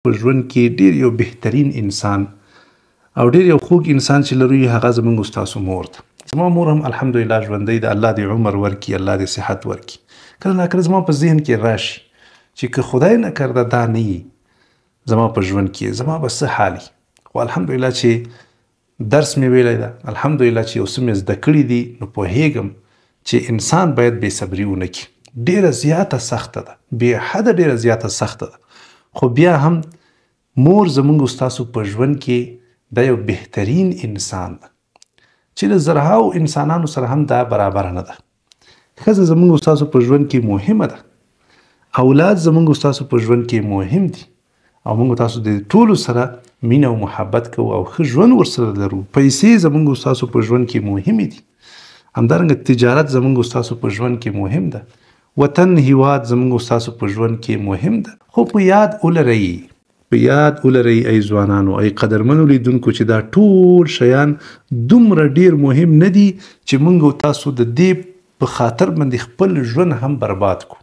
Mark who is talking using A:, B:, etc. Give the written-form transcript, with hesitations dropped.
A: په ژوند کې ډیر یو بهترین انسان او ډیر یو خوږ انسان چې لرو یې، هغه زمونږ او ستاسو مور ده. زما مور هم الحمدلله ژوندۍ ده، الله دې عمر ورکړي، الله دې صحت ورکړي. کله ناکله زما په ذهن کې راشي چې که خدای نه کرده دا نه وي زما په ژوند کې، زما به څه حال وي. خو الحمدلله چې درس مې ویلی ده، الحمدلله چې یو څه مې زده کړي دي، نو پوهېږم چې انسان باید بې صبري ونه کړي. ډېره زیاته سخته ده، بې حده ډېره زیاته سخته ده، خو بیا هم مور زمونږ او ستاسو په ژوند کې دا یو بهترین انسان ده چې له زرهاو انسانانو سره هم دا برابره نه ده. ښځه زمونږ او ستاسو په ژوند کې مهمه ده، اولاد زمونږ او ستاسو په ژوند کې مهم دي، او موږ تاسو د ټولو سره مینه او محبت کوو او ښه ژوند ورسره لرو. پیسې زمونږ او ستاسو په ژوند کې مهمې دي، همدارنګه تجارت زمونږ او ستاسو په ژوند کې مهم ده، وطن هیواد زمونږ او ستاسو په ژوند کې مهم ده. خو په یاد ولرئ، په یاد ولرئ ای ځوانانو، ای قدرمنو لیدونکو، چې دا ټول شیان دومره ډیر مهم نه دي چې موږ او تاسو د دې په خاطر باندې خپل ژوند هم برباد کړو.